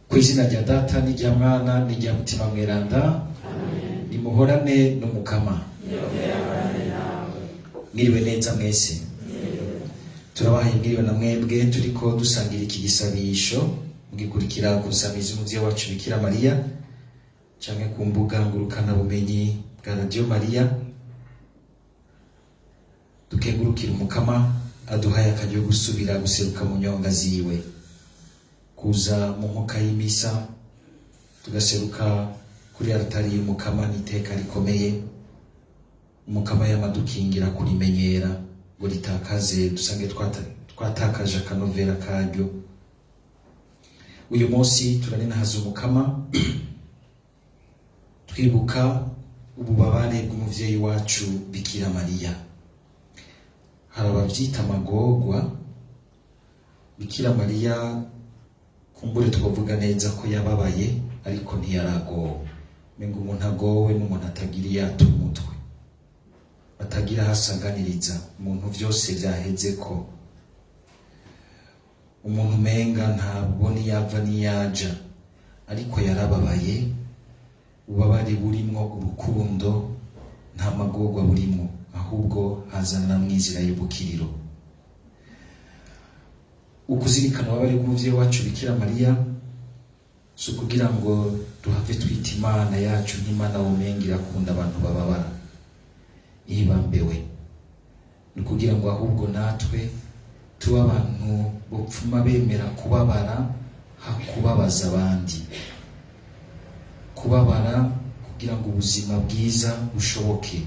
Ku izina rya Data n'irya Mwana n'irya Mutima Mweranda, nimuhorane n'Umukama. Mwiriwe neza mwese. Turabahaye mwiriwe na mwebwe turiko dusangira iki gisabisho, mugikurikira ku nsamizi umuvyeyi wacu Bikira Mariya canke ku mbuga ngurukanabumenyi bwa Radio Mariya. Dukengurukira Umukama aduhaye akaryo gusubira guseruka mu nyonga ziwe, kuza mu nkoka y'imisa, tugaseruka kuri altari y'Umukama n'iteka rikomeye. Umukama yamadukingira kurimenyera ngo ritakaze, dusange twatakaje akanovera karyo. Uyu munsi turaninahaza Umukama, twibuka ububabare bw'umuvyeyi wacu Bikira Mariya. Hari abavyita amagorwa. Bikira Mariya, kumbure twavuga neza ko yababaye, ariko ntiyaragowe. Menga umuntu agowe n'umuntu atagira iyata umutwe, atagira aho asaganiriza, umuntu vyose vyaheze, ko umuntu umenga ntabwo niyava niyaja. Ariko yarababaye, ububabare burimwo urukundo, nta magorwa burimwo, ahubwo hazana mw'inzira y'ubukiriro. Ukuzirikana ububabare bw'umuvyeyi wacu Bikira Mariya si ukugira ngo duhave twita Imana yacu nk'Imana womenga irakunda abantu bababara, ihibambewe. Ni ukugira ngo ahubwo natwe tube abantu bopfuma bemera kubabara hakubabaza abandi, kubabara kugira ngo ubuzima bwiza bushoboke,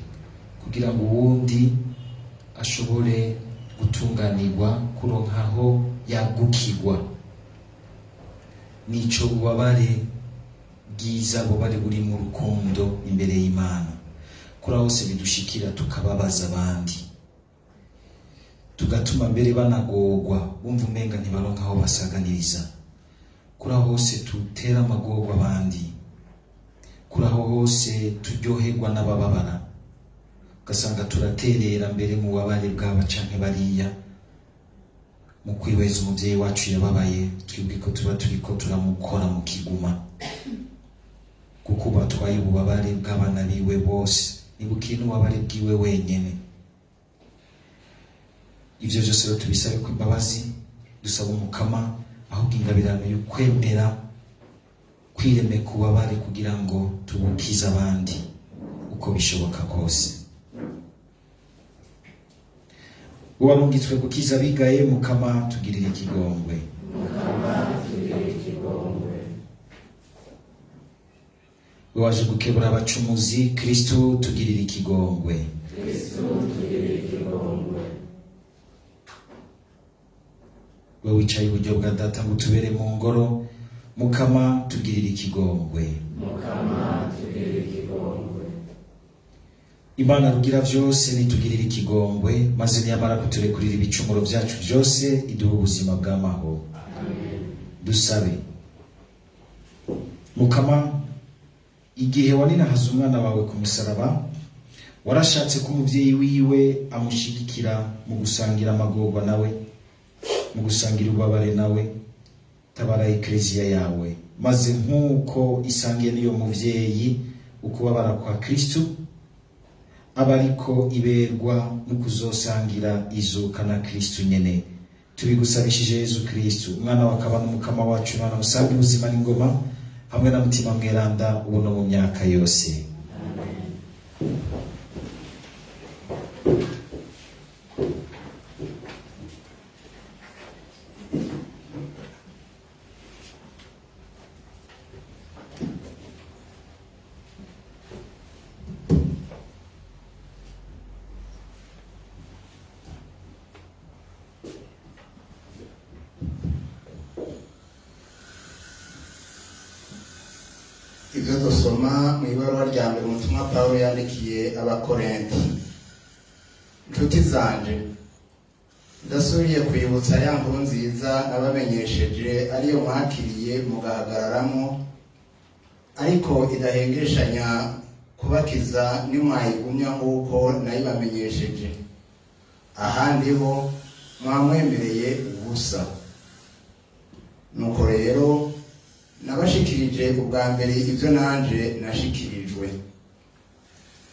kugira ngo uwundi ashobore gutunganirwa, kuronkaho yagukirwa. Nico bubabare bwiza, bubare buri mu rukundo imbere y'Imana. Kuri aho hose bidushikira tukababaza abandi, tugatuma mbere banagorwa, bumva umenga ntibaronka aho basaganiriza, kuri aho hose tutera amagorwa abandi, kuri aho hose turyoherwa n'abababara, ugasanga turaterera mbere mu bubabare bw'aba canke bariya. Mu kwihweza umuvyeyi wacu yababaye, twibwe ko tuba turiko turamukora mu kiguma, kuko ubu atwaye ububabare bw'abana biwe bose, ntibukiri n'ububabare bwiwe wenyene. Ivyo vyose rero tubisabe ko imbabazi, dusaba Umukama ahubwo ingabirano yo kwemera kwiremeka ububabare kugira ngo tubukize abandi uko bishoboka kose. Uwarungitswe gukiza abigaye, Mukama tugirire ikigongwe. Waje gukebura abacumuzi, Kristu tugirire ikigongwe. We wicaye iburyo bwa Data ngo utubere mu ngoro, Mukama tugirire ikigongwe. Imana rugira vyose nitugirire ikigongwe, maze niyamara kuturekurira ibicumuro vyacu vyose, iduhe ubuzima bw'amahoro. Dusabe. Mukama, igihe waninahaza umwana wawe ku musaraba, warashatse ko umuvyeyi wiwe amushigikira mu gusangira amagorwa nawe, mu gusangira ububabare nawe. Tabara Ekleziya yawe, maze nk'uko isangiye n'iyo muvyeyi ukubabara kwa Kristu, aba ariko iberwa mu kuzosangira izuka na Kristu nyene. Tubigusabishije Yezu Kristu, umwana wa akaba n'Umukama wacu, Imana musange ubuzima n'ingoma hamwe na Mutima Mweranda, ubu no mu myaka yose. Ibyo dusoma mu ibaruwa rya mbere umutumwa Pawulo yandikiye Abakorenti. Inshuti zanje, ndasubiriye kwibutsa ya nkuru nziza nabamenyesheje, ariyo mwakiriye mugahagararamo. Ariko idahengeshanya kubakiza nimwayigumya nk'uko nayibamenyesheje. Ahandi ho mwamwemereye ubusa. Nuko rero nabashikirije ubwa mbere ibyo nanje nashikirijwe,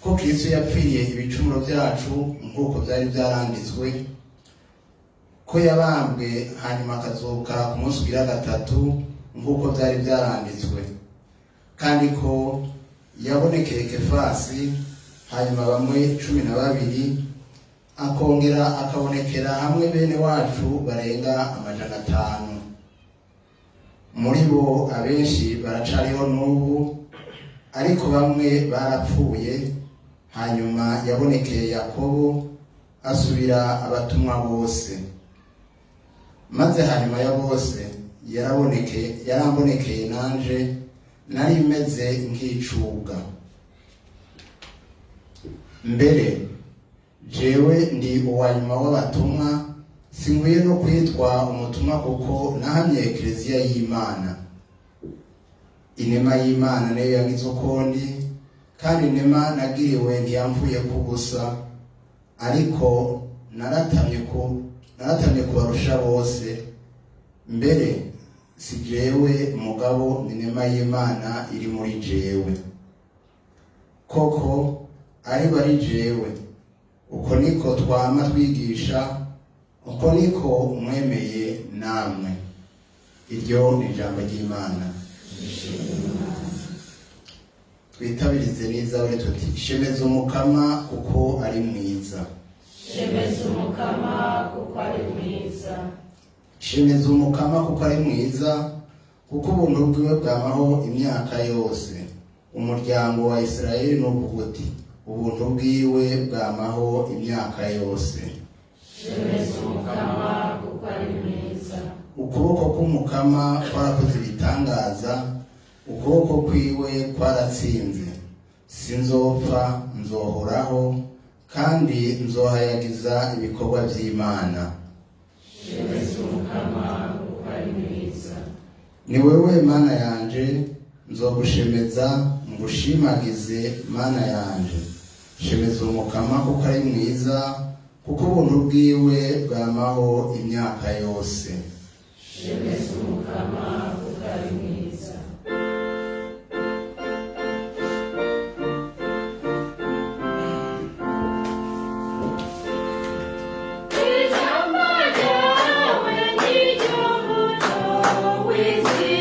ko Kristo yapfiriye ibicumuro byacu nk'uko byari byaranditswe, ko yabambwe hanyuma akazuka ku munsi ugira gatatu nk'uko byari byaranditswe, kandi ko yabonekeye Kefasi, hanyuma bamwe 12, akongera akabonekera hamwe bene wacu barenga 500. Muri bo abenshi baracariho n'ubu, ariko bamwe barapfuye. Hanyuma yabonekeye Yakobo, asubira abatumwa bose. Maze hanyuma ya bose yarambonekeye nanje nari meze nk'icuga. Mbere jewe ndi uwa nyuma w'abatumwa, sinkwiye no kwitwa umutumwa kuko nahamye Ekleziya y'Imana. Inema y'Imana niyo yangize uko ndi, kandi inema nagiriwe ntiyamvuye ku busa, ariko naratamye kubarusha bose. Mbere si jewe mugabo, ni inema y'Imana iri muri jewe. Koko ari bari jewe, uko niko twama twigisha, uko niko mwemeye namwe. Iryo ni ijambo ry'Imana. Twitabirize n'izabure tuti: shemeza Umukama kuko ari mwiza. Shemeza Umukama kuko ari mwiza. Shemeza Umukama kuko ari mwiza, kuko ubuntu bwiwe bwamaho imyaka yose. Umuryango wa Isirayeli nuvuga uti: ubuntu bwiwe bwamaho imyaka yose. Shemeza Umukama kuko ari mwiza. Ukuboko k'Umukama kwarakoze ibitangaza, ukuboko kwiwe kwaratsinze. Sinzopfa, nzohoraho, kandi nzohayagiza ibikorwa by'Imana. Shemeza Umukama kuko ari mwiza. Ni wewe Mana yanje, nzogushemeza ngushimagize Mana yanje. Shemeza Umukama kuko ari mwiza, kuko ubuntu bwiwe bwamaho imyaka yose. Shemeza Umukama kuko ari mwiza. Ijambo ryawe ni ryo muco w'isi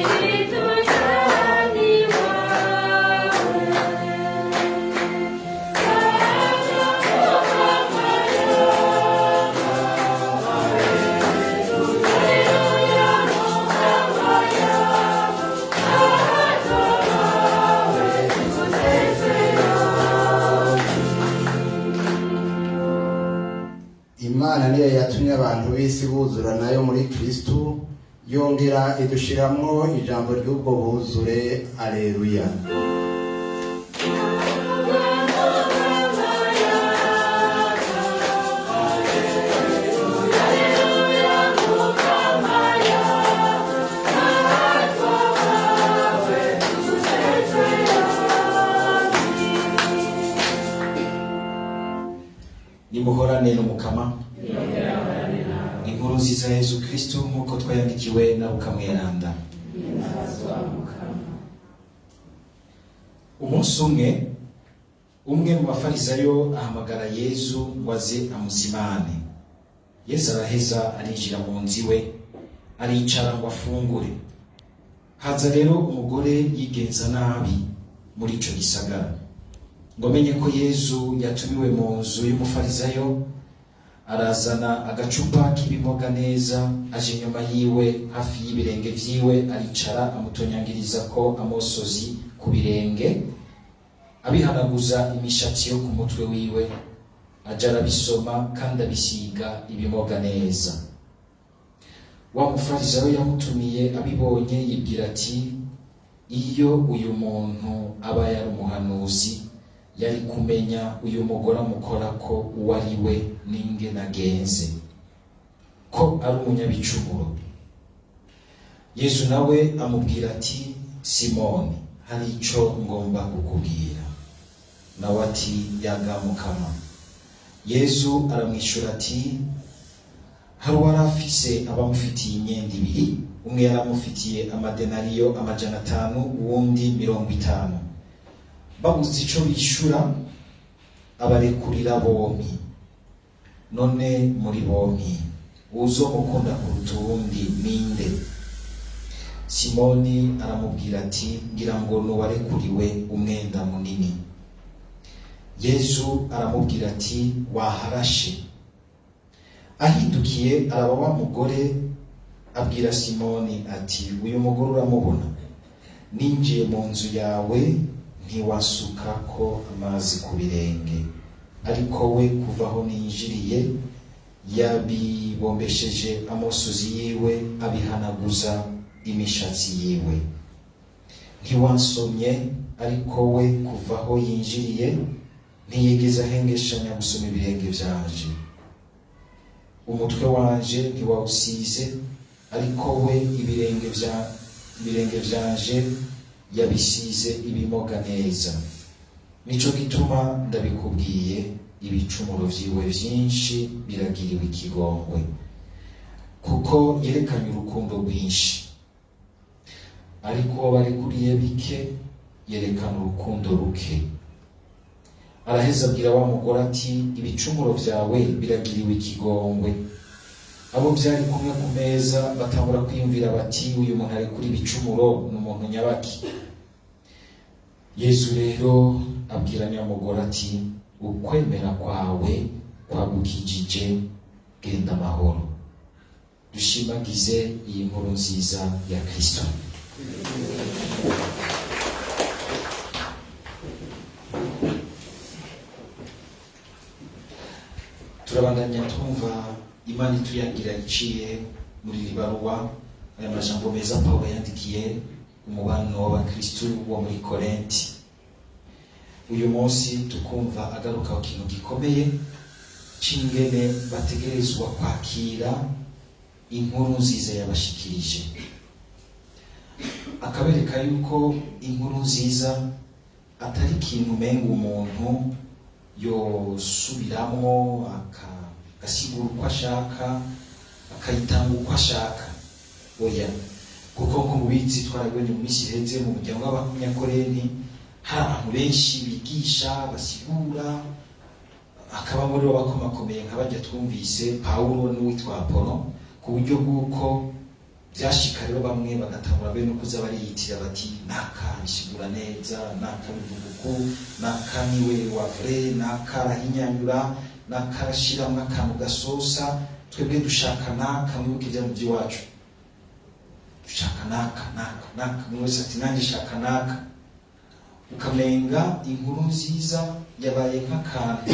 tujyana iwawe. Imana niyo yatumye abantu b'isi buzura nayo muri Kristo, yongera idushiramwo ijambo ry'ubwo buzure. Aleluya. Nimuhorane n'Umukama. Inkuru nziza ya Yezu Kristo nk'uko twayandikiwe na Luka Mweranda. Umunsi umwe, umwe mu bafarisayo ahamagara Yezu ngo aze amuzimane. Yezu araheza arinjira mu nzu iwe, aricara ngo afungure. Haza rero umugore yigenza nabi muri ico gisagara, ngo amenye ko Yezu yatumiwe mu nzu y'umufarisayo, arazana agacupa k'ibimoga neza, aje inyuma yiwe hafi y'ibirenge vyiwe, aricara amutonyangiriza ko amosozi ku birenge, abihanaguza imishatsi yo ku mutwe wiwe, aja arabisoma kandi abisiga ibimoga neza. Wa mufarisayo yamutumiye abibonye yibwira ati: iyo uyu muntu aba yari umuhanuzi, yari kumenya uyu mugore amukora ko uwo ari we n'ingene agenze, ko ari umunyabicumuro. Yezu nawe amubwira ati: Simoni, Hari ico ngomba kukubwira. Nawe ati: Yaga, Mukama. Yezu aramwishura ati: Hari uwari afise abamufitiye imyenda ibiri. Umwe yari amufitiye amadenariyo 500, uwundi 50. Babuze ico bishura, abarekurira bompi. None muri bompi, uwuzomukunda kuruta uwundi ninde? Simoni aramubwira ati: Ngira ngo nuwarekuriwe umwenda munini. Yezu aramubwira ati: Waharashe. Ahindukiye araba wa mugore, abwira Simoni ati: Uyu mugore uramubona? Ninjiye mu nzu yawe, ntiwasuka ko amazi ku birenge, ariko we kuva aho ninjiriye yabibombesheje amosozi yiwe, abihanaguza imishatsi yiwe. Ntiwansomye, ariko we kuva aho yinjiriye ntiyigeze ahengeshanya gusoma ibirenge vyanje. Umutwe wanje ntiwawusize, ariko we ibirenge vyanje yabisize ibimoga neza. Nico gituma ndabikubwiye, ibicumuro vyiwe vyinshi biragiriwe ikigongwe, kuko yerekanye urukundo rwinshi. Ariko uwo barekuriye bike yerekana urukundo ruke. Araheza abwira wa mugore ati: Ibicumuro vyawe biragiriwe ikigongwe. Abo byari kumwe ku meza batangura kwiyumvira bati: Uyu muntu arekura ibicumuro ni umuntu nyabaki? Yezu rero abwira nyamugore ati: Ukwemera kwawe kwagukijije, genda amahoro. Dushimagize iyi nkuru nziza ya Kristo. Turabandanya twumva Imana ituyagira iciye muri iri baruwa, aya majambo meza Pawulo yandikiye umubano w'abakristu wo muri Korenti. Uyu munsi tukumva agaruka ku kintu gikomeye c'ingene bategerezwa kwakira inkuru nziza yabashikirije, akabereka yuko inkuru nziza atari ikintu umenga umuntu yosubiramwo agasigura uko ashaka, akayitanga uko ashaka. Oya, kuko nko mubizi twarabibonye mu minsi iheze mu muryango w'abanyakorenti, hari abantu benshi bigisha, basigura, akaba muri bo bakomakomeye nka barya twumvise Pawulo n'uwitwa Apolo, ku buryo bw'uko byashika rero bamwe bagatangura bene ukuza bariyitira bati: Naka bisigura neza, naka bivuga uku, naka niwe wa vrai, naka arahinyanyura, naka arashiramwo akantu gasosa, twebwe dushaka naka. Mwibuke ibya mu by'iwacu, dushaka naka, naka, naka. Umwe wese ati: Nanjye shaka naka. Ukamenga inkuru nziza yabaye nk'akantu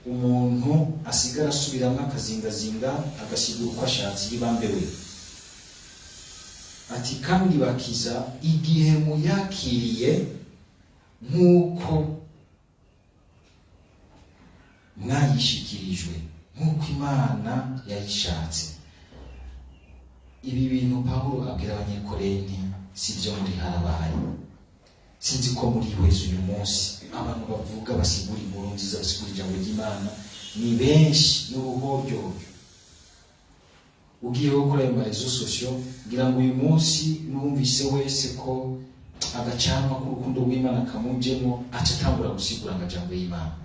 umuntu asigara asubiramwo, akazingazinga, agasigura uko ashatse. Yibambewe ati: Kandi bakiza igihe muyakiriye nk'uko mwayishikirijwe, nk'uko Imana yayishatse. Ibi bintu Pawulo abwira abanyekorenti si byo muri harabaye. Sinzi ko muri wese uyu munsi abantu bavuga, basigura inkuru nziza, basigura ijambo ry'Imana ni benshi n'uruhoryoryo. Ugiyeho kuri ayo ma réseaux sociaux, ngira ngo uyu munsi n'uwumvise wese ko agacanwa k'urukundo rw'Imana kamujemo, aca atangura gusigura amajambo y'Imana,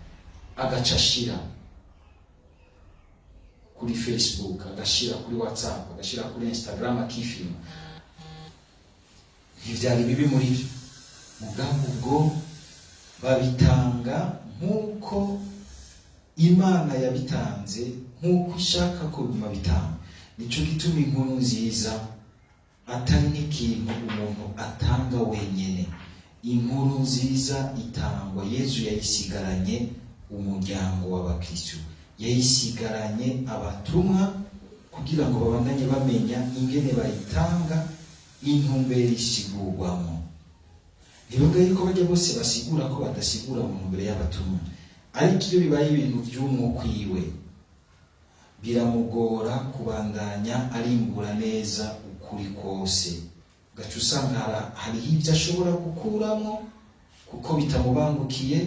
agaca ashira kuri Facebook, agashira kuri WhatsApp, agashira kuri Instagram, akifilma. Ntivyari bibi muri byo, mugabo ubwo babitanga nk'uko Imana yabitanze, nk'uko ishaka ko biguma bitanga. Nico gituma inkuru nziza atari nk'ikintu umuntu atanga wenyene. Inkuru nziza itangwa, Yezu yayisigaranye umuryango w'abakristo, yayisigaranye abatumwa kugira ngo babandanye bamenya ingene bayitanga, intumbero isigurwamo. Ntibivuga yuko bajya bose basigura ko badasigura mu ntumbero y'abatumwa, ariko iyo bibaye ibintu vy'umwuka iwe biramugora kubandanya arimbura neza ukuri kose. Ugaca usanga hariho ibyo ashobora gukuramo kuko bitamubangukiye,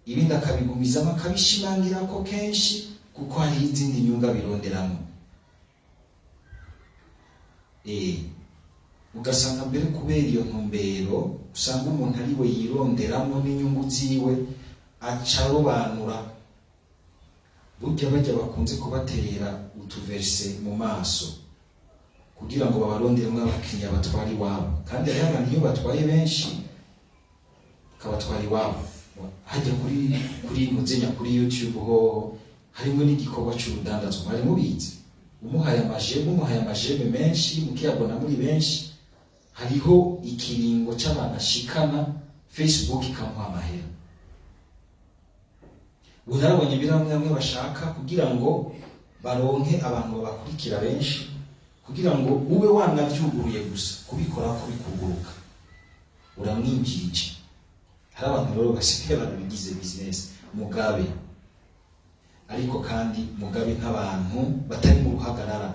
ibindi akabigumizamo akabishimangira ko kenshi kuko hariho izindi nyungu abironderamo. Ugasanga mbere kubera iyo ntumbero usanga umuntu ari we yironderamo n'inyungu ziwe, aca arobanura. Burya bajya bakunze kubaterera utuverse mu maso kugira ngo babaronderemo abakiriya batwara iwabo, kandi hariho abantu iyo batwaye benshi bakabatwara iwabo. Hajya kuri muzenya kuri YouTube hoho harimo n'igikorwa cy'urudandazwa, mwari mubizi? Umuhaye amajeme, umuhaye amajeme menshi, mukiyabona muri benshi, hariho ikiringo c'abantu ashikana Facebook ikamuha amahera. Ubu narabonye biramwe bamwe bashaka kugira ngo baronke abantu babakurikira benshi, kugira ngo ube wanavyuguruye gusa kubikora ko bikuguruka uramwinjije. Hari abantu rero basigaye barabigize business. Mugabe ariko kandi mugabe nk'abantu batari mu ruhagarara,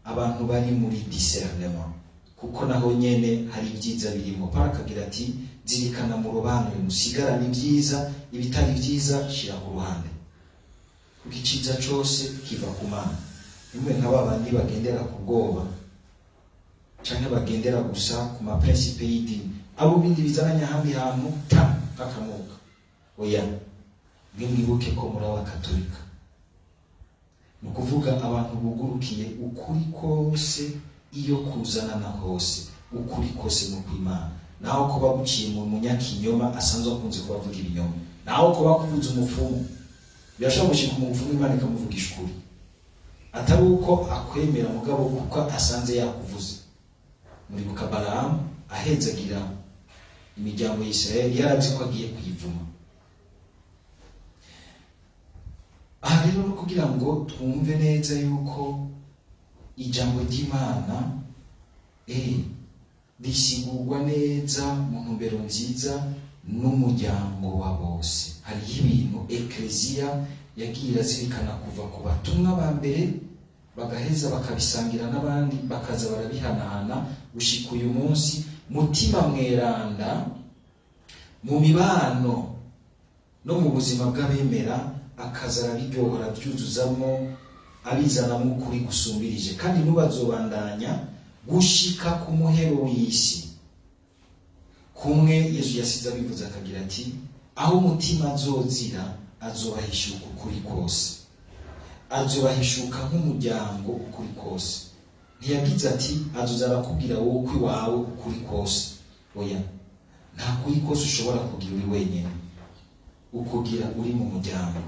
abantu bari muri discernement, kuko naho nyene hari ibyiza birimo. Paulo akagira ati: "Zirikana mu robanure, musigarane ibyiza, ibitari byiza shira ku ruhande, kuko iciza cose kiva ku Mana." Nimwe nka ba bandi bagendera ku bwoba canke bagendera gusa ku ma principe y'idini, abo bindi bizananye ahandi hantu ta kakanuka. Oya, mwe mwibuke ko muri abakatolika, ni ukuvuga abantu bugurukiye ukuri kose iyo kuzanana hose, ukuri kose ni ukw'Imana. Naho kuba guciye mu munyakinyoma asanzwe akunze kubavuga ibinyoma, naho kuba kuvuza umupfumu, birashobora gushika umupfumu Imana ikamuvugisha ukuri, atari uko akwemera mugabo kuko asanze yakuvuze. Muribuka Balamu ahezagira imiryango ya Israeli, yarazi ko agiye kuyivuma. Aha rero no kugira ngo twumve neza yuko ijambo ry'Imana risigurwa neza mu ntumbero nziza n'umuryango wa bose. Hariho ibintu ekleziya yagiye irazirikana kuva ku batumwa ba mbere, bagaheza bakabisangira n'abandi, bakaza barabihanahana gushika uyu munsi. Mutima Mweranda mu mibano no mu buzima bw'abemera akaza arabiryohora, abyuzuzamo, abizanamo ukuri gusumbirije, kandi n'ubazobandanya gushika ku muhero w'isi. Kumwe Yesu yasize abivuze akagira ati: "Aho umutima azozira azobahishuka ukuri kose, azobahishuka nk'umuryango ukuri kose." Ntiyagize ati: "Azoza arakubwira wowe uko iwawe ukuri kose." Oya, nta kuri kose ushobora kugira uri wenyine, ukugira uri mu muryango.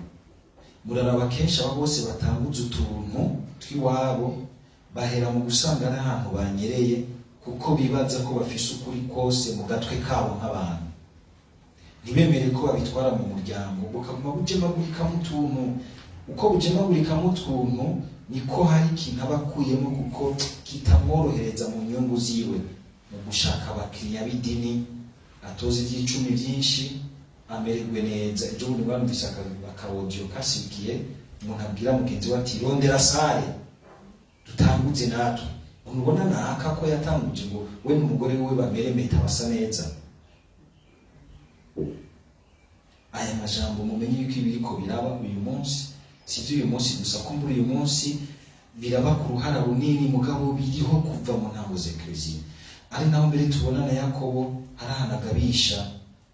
Muraraba kenshi aba bose batanguza utuntu tw'iwabo bahera mu gusanga ari ahantu banyereye, kuko bibaza ko bafise ukuri kose mu gatwe kabo nk'abantu, ntibemere ko babitwara mu muryango, bukaguma bujemagurikamo utuntu. Uko bujemagurikamo utuntu niko hari ikintu aba akuyemo, kuko kitamworohereza mu nyungu ziwe mu gushaka abakiriya b'idini, atoza iby'icumi byinshi, amererwe neza. Ejo bundi barumvise akawodiyo kasibikiye umuntu abwira mugenzi we ati: "Rondera salle dutanguze natwe." Ntubona naka ko yatanguje ngo we n'umugore we bamere meta, basa neza. Aya majambo mumenye yuko ibiriko biraba uyu munsi si iby'uyu munsi gusa, ko muri uyu munsi biraba ku ruhara runini, mugabo biriho kuva mu ntango z'ekleziya. Ari naho mbere tubona na Yakobo hari ahantu agabisha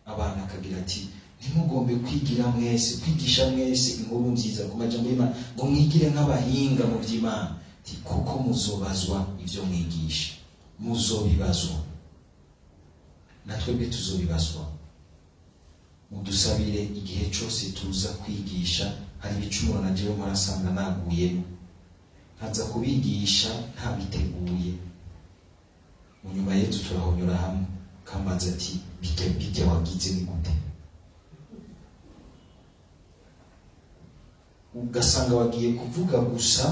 abantu akagira ati: "Ntimugombe kwigira mwese, kwigisha mwese inkuru nziza ku majambo y'Imana, ngo mwigire nk'abahinga mu by'Imana, ati kuko muzobazwa ibyo mwigisha, muzobibazwa." Na twebwe tuzobibazwa. Mudusabire igihe cyose tuza kwigisha, hari ibicumuro na jewe murasanga naguyemo, nkaza kubigisha ntabiteguye, mu nyuma yetu turahonyora hamwe kambaza ati: "Bijya bijya wagize ni gute?" Ugasanga wagiye kuvuga gusa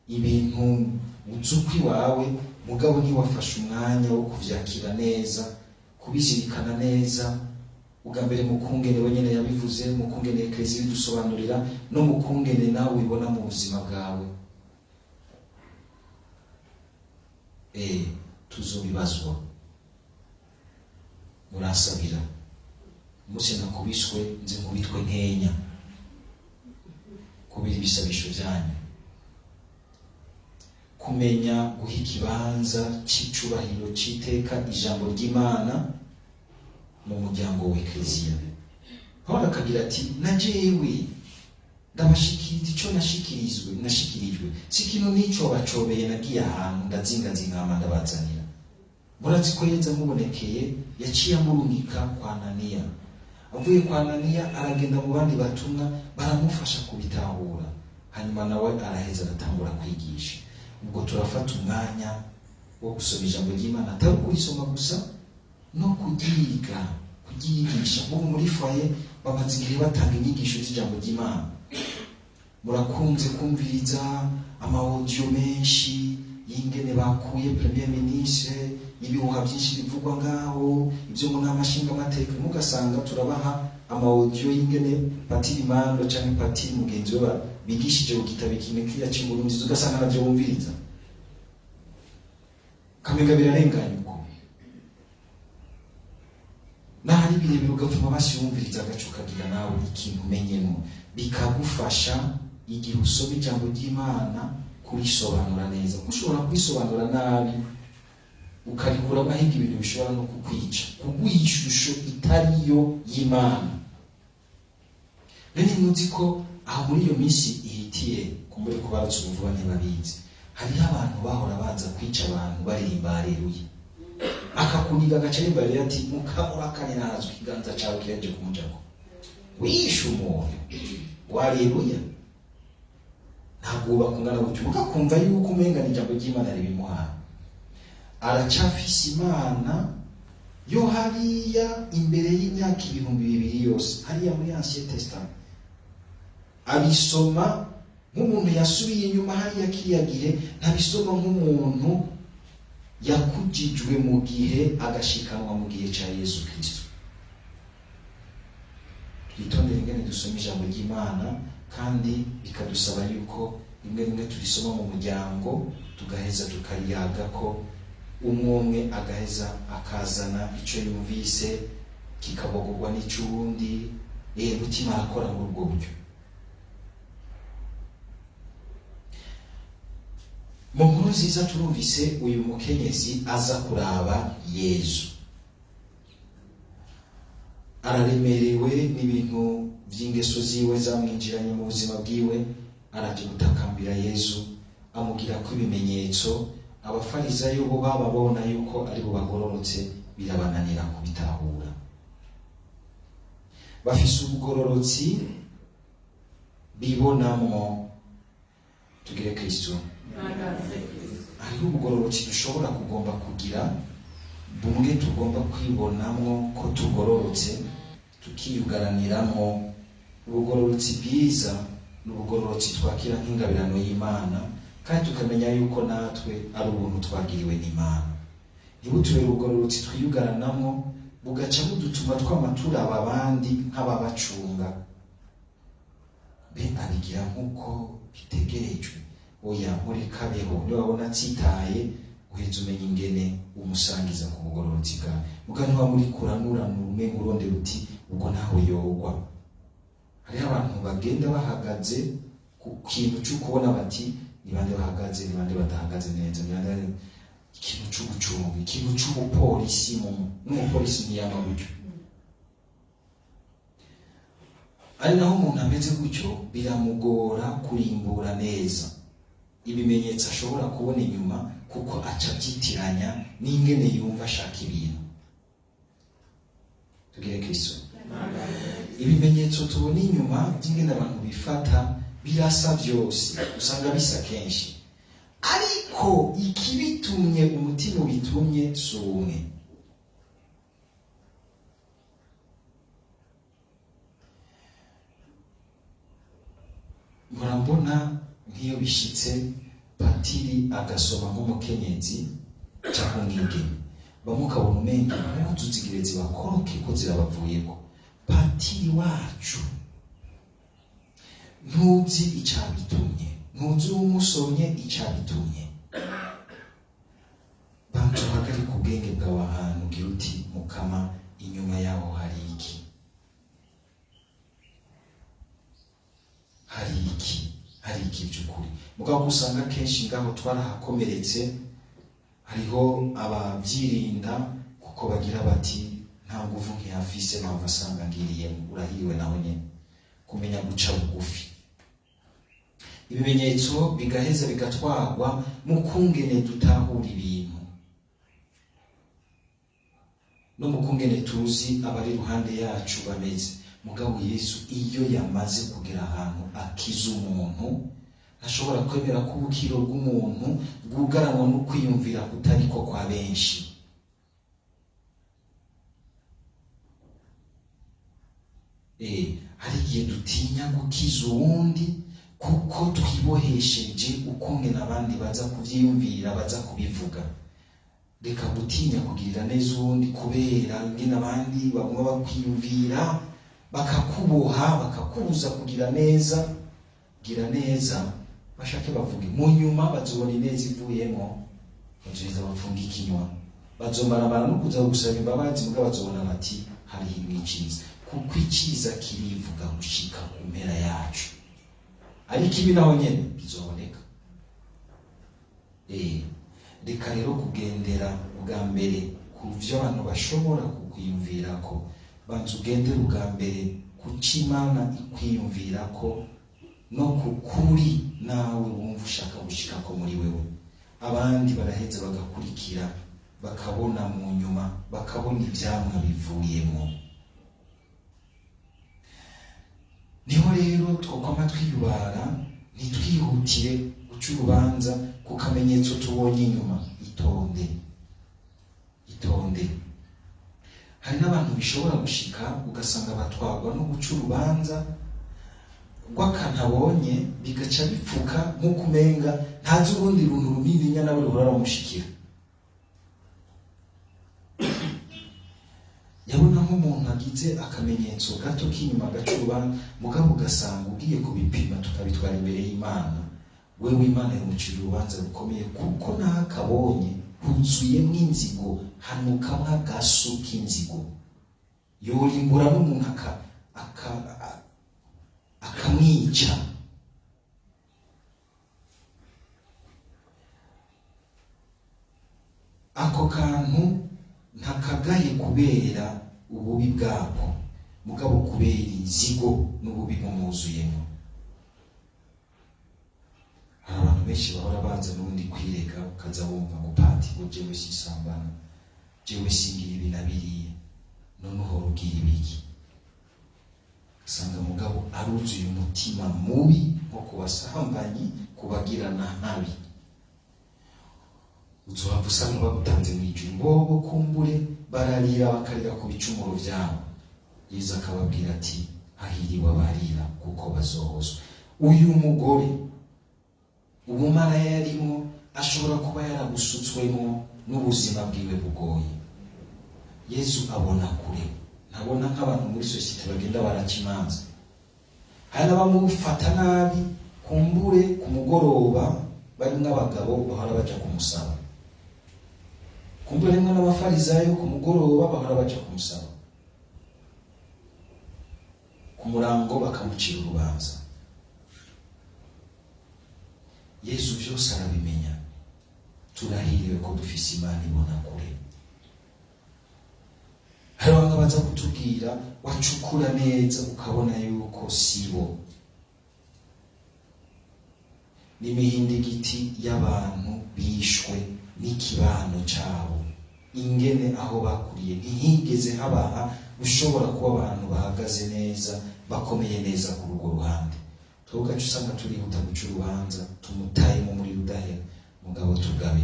ibintu uzi uko iwawe, mugabo ntiwafashe umwanya wo kuvyakira neza, kubizirikana neza. Ubwa mbere mukungene wenyene yabivuze, mukungene ekleziya ibidusobanurira, no mukungene nawe ubibona mu buzima bwawe. Tuzobibazwa. Muransabira umunsi nakubiswe nze nkubitwe nkenya kubera ibisabisho byanyu. Kumenya guha ikibanza c'icubahiro c'iteka ijambo ry'Imana mu muryango wa Ekleziya. Pawulo akagira ati na jewe ndabashikiriza ico nashikirijwe, si ikintu n'ico bacobeye, nagiye ahantu ndazingazinga hama ndabazanira. Murazi ko Yezu amubonekeye yaciye amurungika kwa Ananiya. Avuye kwa Ananiya aragenda mu bandi batumwa baramufasha kubitahura, hanyuma nawe araheza aratangura kwigisha. Ubwo turafata umwanya wo gusoma ijambo ry'Imana, atari ukurisoma gusa, no kuryiga, kuryigisha. Ubu muri foyer bamaze igihe batanga inyigisho z'ijambo ry'Imana. Murakunze kumviriza ama audio menshi y'ingene bakuye premier ministre, ibihuha byinshi bivugwa ngaho, ibyo mu nama nshingamateka, mugasanga turabaha ama audio y'ingene Patiri Mando canke Patiri mugenzi we bigishije ku gitabo iki kiriya c'Uburundi, ugasanga navyo wumviriza kamenga birarenganye uko nahari birebire, ugapfuma basi wumviriza agace ukagira nawe ikintu umenyemo, bikagufasha igihe usoma ijambo ry'Imana kurisobanura neza. Kuko ushobora kurisobanura nabi ukarikuramo ahiga ibintu bishobora no kukwica, kuguha ishusho itariyo y'Imana. Rero ntimuzi ko aho muri iyo minsi ihitiye kumbure ko baratse ubuvuba ntibabizi, hariho abantu bahora baza kwica abantu baririmba haleluya, akakuniga agaca arimba rero ati mukamurakane nazwe ikiganza cawe kiraje kumujako, wishe umuntu waleluya. Ntabwo bakungana gutyo, ugakumva yuko umenga ni ijambo ry'Imana ribimuhaye. Aracafise Imana yo hariya imbere y'imyaka 2000 yose, hariya muri Ancien Testament, abisoma nk'umuntu yasubiye inyuma hariya kiriya gihe, ntabisoma nk'umuntu yakujijwe mu gihe agashikanwa mu gihe ca Yesu Kristo. Twitondere ingene dusoma ijambo ry'Imana, kandi bikadusaba yuko rimwe rimwe turisoma mu muryango, tugaheza tukariyaga ko umwe umwe agaheza akazana ico yumvise kikabogorwa n'ic'uwundi. Mutima arakora muri ubwo buryo. Mu nkuru nziza turumvise uyu mukenyezi aza kuraba Yezu, araremerewe n'ibintu by'ingeso ziwe zamwinjiranye mu buzima bwiwe, araje gutakambira Yezu, amugira ko ibimenyetso. Abafarisayo bo bababona yuko ari bo bagororotse, birabananira kubitahura. Bafise ubugororotsi bibonamwo. Tugire Kristo. Hariho ubugororotsi dushobora kugomba kugira, bumwe tugomba kwibonamwo ko tugororotse, tukiyugaraniramwo. Ubugororotsi bwiza ni ubugororotsi twakira nk'ingabirano y'Imana, kandi tukamenya yuko natwe ari ubuntu twagiriwe n'Imana. Ntibutubere ubugororotsi twiyugaranamwo, bugaca budutuma twama turaba abandi nk'ababacunga. Be abigira nk'uko bitegerejwe, oya murekabeho. Niba wabona atsitaye, uheze umenya ingene umusangiza ku bugororotsi bwawe. Muga ntiwa muri kuranura umenga urondera uti ubwo ntaho yogwa. Hariho abantu bagenda bahagaze ku kintu cyo kubona bati ni bande bahagaze, ni bande badahagaze neza, ni bande, ikintu cyo gucunga, ikintu cy'ubupolisi. N'umupolisi ntiyama gutyo. Ari naho umuntu ameze gutyo biramugora kurimbura neza ibimenyetso ashobora kubona inyuma, kuko aca abyitiranya n'ingene yumva ashaka ibintu. Tugire Kristo. Ibimenyetso tubona inyuma by'ingene abantu bifata birasa byose, usanga bisa kenshi, ariko ikibitumye, umutima ubitumye si umwe. Murambona nk'iyo bishitse patiri agasoma nk'umukenyezi cyangwa umwigeme, bamwe ukabona umenga impuzu zigire zibakoroke ko zirabavuyeko. Patiri wacu ntuzi icabitumye, ntuzi uwumusomye icabitumye. Banza uhagarike ubwenge bwawe ahantu ugira uti Mukama, inyuma yaho hari iki? Hari iki? Hari iki by'ukuri? Mugabo usanga kenshi ngaho twarahakomeretse, hariho ababyirinda kuko bagira bati nta nguvu nkiyafise mpamvu asanga ngiriyemo. Urahiriwe naho nyene kumenya guca bugufi. Ibimenyetso bigaheza bigatwarwa mu kungene dutahura ibintu no mu kungene tuzi abari iruhande yacu bameze. Mugabo Yesu iyo yamaze kugera ahantu akiza umuntu, ntashobora kwemera ko ubukiro bw'umuntu bwugaranwa no kwiyumvira kutariko kwa benshi. Hari igihe dutinya gukiza uwundi kuko twibohesheje ukungene abandi baza kuvyiyumvira, baza kubivuga. Reka gutinya kugirira neza uwundi kubera ingene abandi baguma bakwiyumvira, bakakuboha, bakakubuza kugira neza. Gira neza bashake bavuge, mu nyuma bazobona ineza ivuyemo, bazoheza bafunga ikinywa, bazomaramara no kuza gusaba imbabazi, mugabo bazobona bati hariho iciza, kuko iciza kirivuga gushika ku mpera yacu. Ariko ibi naho nyene bizoboneka. Reka rero kugendera bwa mbere ku vyo abantu bashobora kukwiyumvirako, banza ugendere ubwa mbere ku co Imana ikwiyumvirako no ku kuri nawe wumva ushaka gushikako muri wewe. Abandi baraheza bagakurikira, bakabona mu nyuma, bakabona ivyamwa bivuyemo. Niho rero twokwama twiyubara, ntitwihutire guca urubanza ku kamenyetso tubonye inyuma. Itonde, itonde. Hari n'abantu bishobora gushika ugasanga batwarwa no guca urubanza rw'akantu abonye, bigaca bipfuka nk'uko umenga ntazi urundi runtu runini nyana we ruhora rumushikira. Yabona nk'umuntu agize akamenyetso gato k'inyuma gaca urubanza, mugabo ugasanga ugiye kubipima tukabitwara imbere y'Imana, wewe Imana yamucira urubanza rukomeye, kuko n'akabonye huzuyemwo inzigo, hanukamwo agasu k'inzigo, yorimbura n'umuntu akamwica. Ako kantu ntakagaye kubera ububi bwako, mugabo kubera inzigo n'ububi bumwuzuyemo. Hari abantu benshi bahora baza n'ubundi kwirega, ukaza wumva ngo pati ngo jewe sisambana, jewe singira ibi na biriya, none uhora ugira ibiki? Usanga mugabo aruzuye umutima mubi nko kubasambanyi, kubagirana nabi. Uzohava usanga bagutanze mw'ijuru, bobo kumbure bararira bakarira ku bicumuro vyabo. Yezu akababwira ati hahiriwe abarira kuko bazohozwa. Uyu mugore ubumara yarimo ashobora kuba yarabusutswemo n'ubuzima bwiwe bugoye. Yezu abona kure, ntabona nk'abantu muri sosiyete bagenda baraca imanza. Hari n'abamufata nabi kumbure ku mugoroba barimwo abagabo bahora baja kumusaba, kumbure harimwo n'abafarizayo ku mugoroba bahora baja kumusaba, ku murango bakamucira urubanza. Yezu vyose arabimenya. Turahiriwe ko dufise Imana ibona kure. Hari bamwe baza kutubwira wacukura neza ukabona yuko sibo. N'imihindigiti y'abantu bishwe n'ikibano cabo, ingene aho bakuriye ntihigeze habaha ushobora kuba abantu bahagaze neza, bakomeye neza kuri urwo ruhande. Twebwe ugaca usanga turihuta guca urubanza, tumutaye mu muriro udahera. Mugabo tugabe,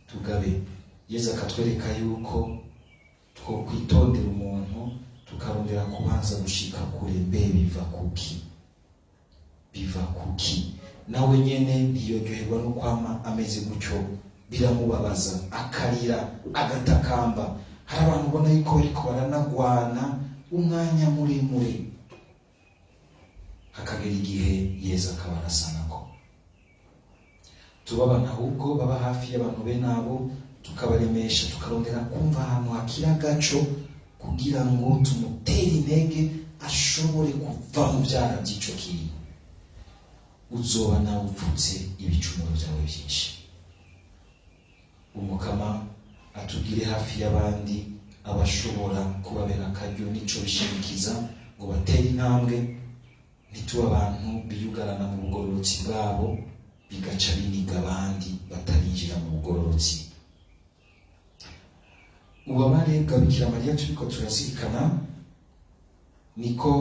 tugabe. Yezu akatwereka yuko twokwitondera umuntu, tukarondera kubanza gushika kure. Mbe biva kuki? Biva kuki? Nawe nyene ntiyoryoherwa no kwama ameze gutyo, biramubabaza, akarira, agatakamba. Hari abantu ubona yuko bariko baranagwana umwanya muremure, hakagera igihe Yezu akabarasanako. Tuba abantu ahubwo baba hafi y'abantu be nabo, tukabaremesha, tukarondera kumva ahantu hakira agaco kugira ngo tumutere intege ashobore kuva mu byaha by'ico kintu. Uzoba nawe upfutse ibicumuro byawe byinshi. Umukama atugire hafi y'abandi, abashobora kubabera akaryo n'ico bishimikiza ngo batere intambwe. Ntitube abantu biyugarana mu bugororotsi bwabo, bigaca biniga abandi batarinjira mu bugororotsi. Ububabare bwa Bikira Mariya turiko turazirikana, niko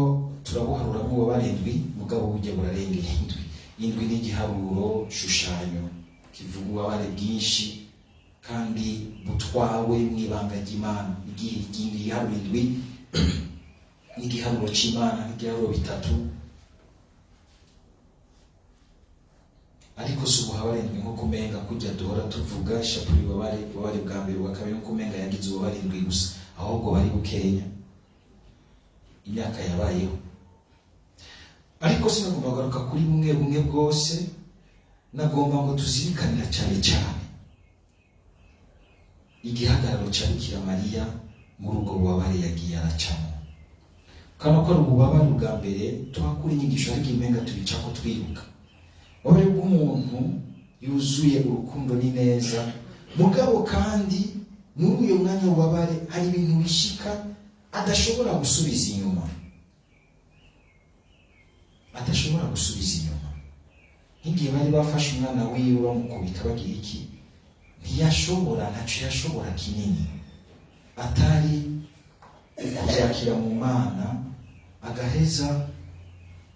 turabuharuramwo ububabare indwi, mugabo burya burarengera indwi. Indwi ni igiharuro shushanyo kivuga ububabare bwinshi kandi butwawe mw'ibanga ry'Imana. Igiharuro indwi n'igiharuro c'Imana, n'igiharuro bitatu, ariko si ubuhabare indwi nko kumenga kurya duhora tuvuga ishapure ububabare, ububabare bwa mbere, ubwa kabiri, nko kumenga yagize ububabare indwi gusa, ahubwo bari bukenya imyaka yabayeho. Ariko sinagomba kugaruka kuri bumwe bumwe bwose, nagomba ngo tuzirikanira cyane cyane igihagararo cya Bikira Mariya muri ubwo bubabare yagiye aracamo. Kano ko ari ububabare bwa mbere tuhakura inyigisho, ariko imenga tubicako twiruka. Ububabare bw'umuntu yuzuye urukundo n'ineza, mugabo kandi muri uyo mwanya w'ububabare hari ibintu bishika adashobora gusubiza inyuma, adashobora gusubiza inyuma. Nk'igihe bari bafashe umwana wiwe bamukubita bagira iki, ntiyashobora, ntaco yashobora kinini atari ukuvyakira mu Mana, agaheza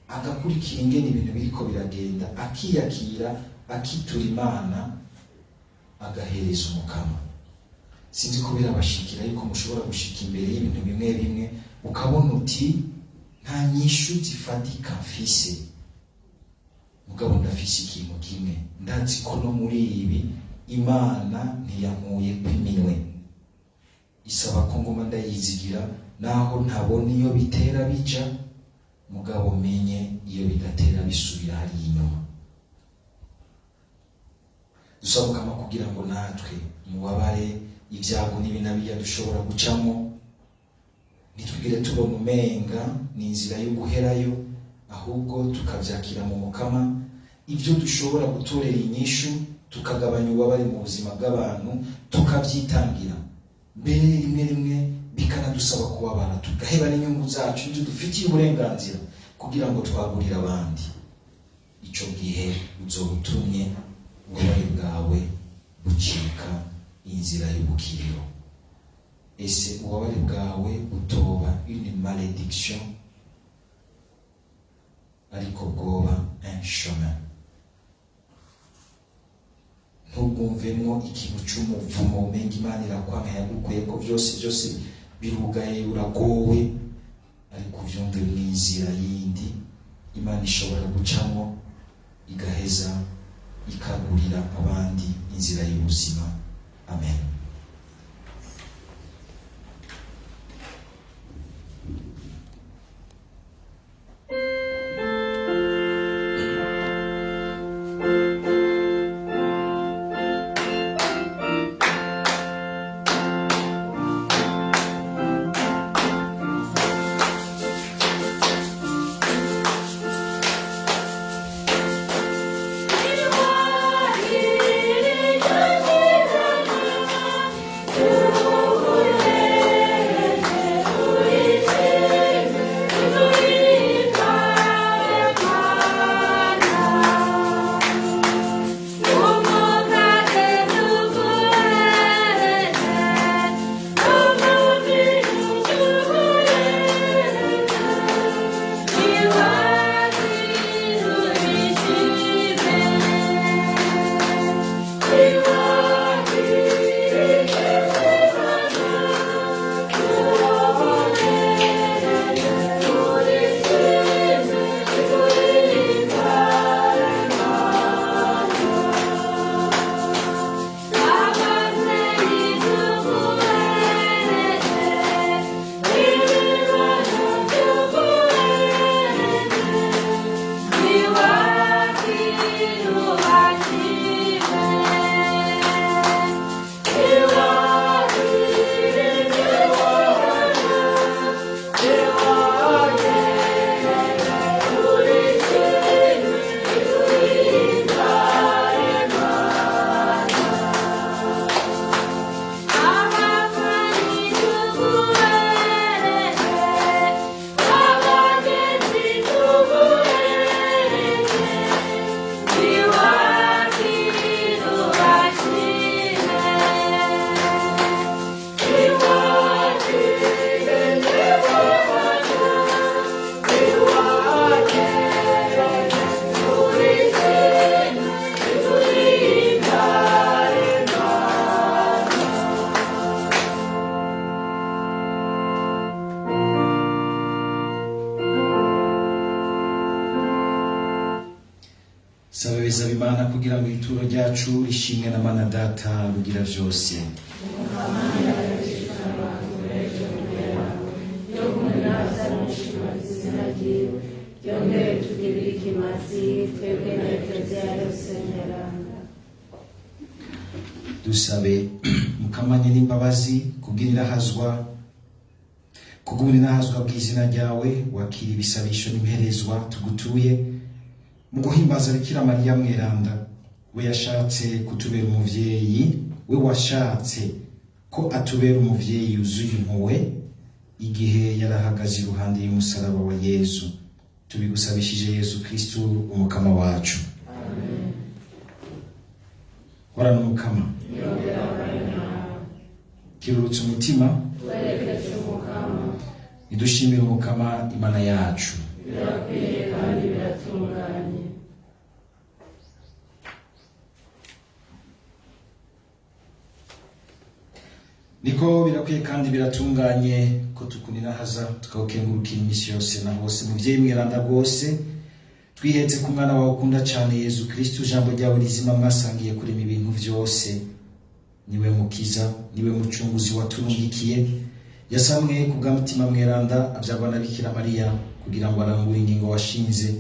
agakurikira ingene ibintu biriko biragenda, akiyakira, akitura Imana, agahereza Umukama. Sinzi ko birabashikira yuko mushobora gushika imbere y'ibintu bimwe bimwe ukabona uti nta nyishu zifatika mfise, mugabo ndafise ikintu kimwe, ndazi ko no muri ibi Imana ntiyankuye kw'iminwe, isaba ko nguma ndayizigira naho ntabona iyo bitera bija, mugabo menye iyo bidatera bisubira hariya inyuma. Dusaba Umukama kugira ngo natwe mubabare ibyago n'ibinabiya dushobora gucamo, ntitwigire tubona umenga ni inzira yo guherayo, ahubwo tukabyakira mu Mukama, ibyo dushobora gutorera inyishu tukagabanya ububabare mu buzima bw'abantu, tukabyitangira mbere rimwe rimwe bikanadusaba kubabara, tugaheba n'inyungu zacu n'ibyo dufitiye uburenganzira kugira ngo twagurire abandi. Ico gihe uzoba utumye ububabare bwawe bucika inzira y'ubukiriro. Ese ububabare bwawe butoba une malédiction, ariko bwoba un chemin. Ntubwumvemwo ikintu c'umuvumo, umenga Imana irakwanga, yagukuyeko vyose, byose birugaye, uragowe, ariko uvyumve mw'inzira yindi Imana ishobora gucamwo, igaheza ikagurira abandi inzira y'ubuzima. Amen. Thank you. Saba bizaba Imana kugira ngo ituro ryacu rishimwe na Mana Data rugira vyose. Yongere tugirire ikimazi twebwe na Ekleziya yose nyaranda. Dusabe mukamanye n'imbabazi kubw'inahazwa bw'izina ryawe, wakira ibisabisho n'imperezwa tugutuye mu guhimbaza Bikira Mariya mweranda, we yashatse kutubera umuvyeyi, we washatse ko atubera umuvyeyi yuzuye impuhwe igihe yarahagaze iruhande y'umusaraba wa Yezu. Tubigusabishije Yezu Kristu umukama wacu. Horana umukama. Kirurutse umutima, Twerekeje umukama. Nidushimire umukama Imana yacu. Birakwiye kandi biratunganye. Niko birakwiye kandi biratunganye ko tukuninahaza tukawukengurukira iminsi yose na hose. Muvyeyi mweranda rwose, twihetse ku mwana wawe ukunda cane Yezu Kristu, ijambo ryawe rizima mwasangiye kurema ibintu vyose. Niwe mukiza, niwe mucunguzi waturungikiye, yasamwe ku bwa mutima mweranda avyagwa na Bikira Mariya kugira ngo arangure ingingo washinze,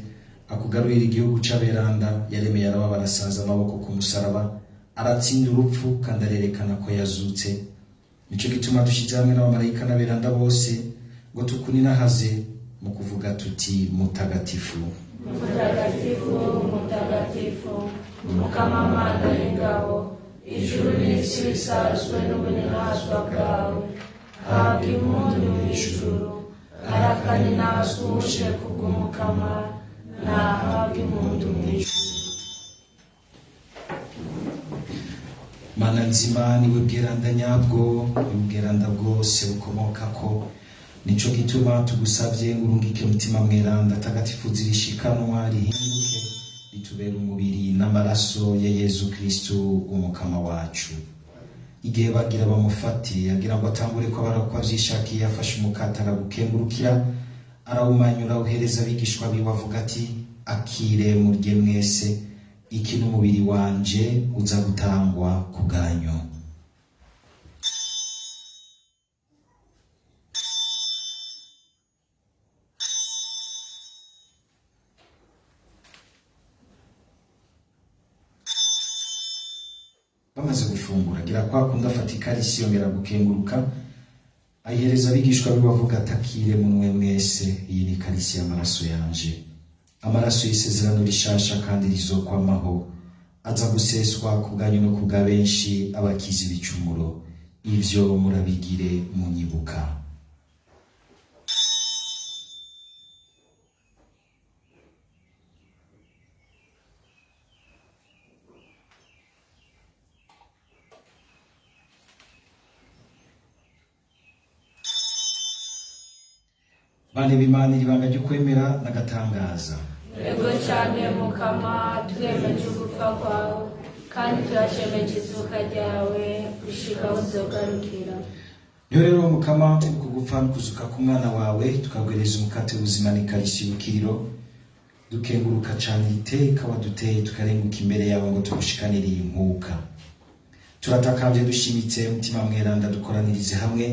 akugarurire igihugu c'aberanda yaremeye, arababara asaza amaboko ku musaraba, aratsinda urupfu kandi arerekana ko yazutse. Nico gituma dushize hamwe n'abamarayika n'aberanda bose ngo tukuninahaze mu kuvuga tuti: mutagatifu, Mutagatifu, mutagatifu, Mukama Mana y'ingabo, ijuru n'isi bisazwe n'ubuninazwa bwawe. Habwa impundu mu ijuru, arakaninazwa uje kubw'umukama, nahabwa impundu mu ijuru. Mana nzima, niwe bweranda nyabwo, niwe bweranda bwose bukomokako. Nico gituma tugusavye ngo urungike mutima mweranda tagatifu zirishikanwa rihinduke ritubere umubiri n'amaraso ya Yezu Kristu umukama wacu. Igihe bagira bamufate agira ngo atangure ko abarakwa avyishakiye, afashe umukate aragukengurukira, arawumanyura, awuhereza abigishwa biwe avuga ati: akire murye mwese, iki n'umubiri wanje uza gutangwa ku bwanyu. Bamaze gufungura, agira kwa kundi afata ikarisi, yongera gukenguruka, ayihereza abigishwa biwe avuga ati: akire munwe mwese, iyi ni ikarisi y'amaraso yanje, amaraso y'isezerano rishasha kandi rizokwamaho, aza guseswa ku bwanyu no ku bwa benshi abakiza ibicumuro. Ivyo murabigire munyibuka. Bana b'Imana, ibanga ryo kwemera n'agatangaza. Ego cyane Mukama, twemeje ugupfa kwawe kandi turashemeje izuka ryawe gushika aho uzogarukira. Niyo rero Mukama, turi kugupfa no kuzuka k'umwana wawe, tukagwereza umukate w'ubuzima n'ikarisi y'ubukiriro. Dukenguruka cane iteka waduteye, tukarenguka imbere yawe ngo tugushikanire iyi nkuka. Turatakambye dushimitse umutima mweranda dukoranirize hamwe,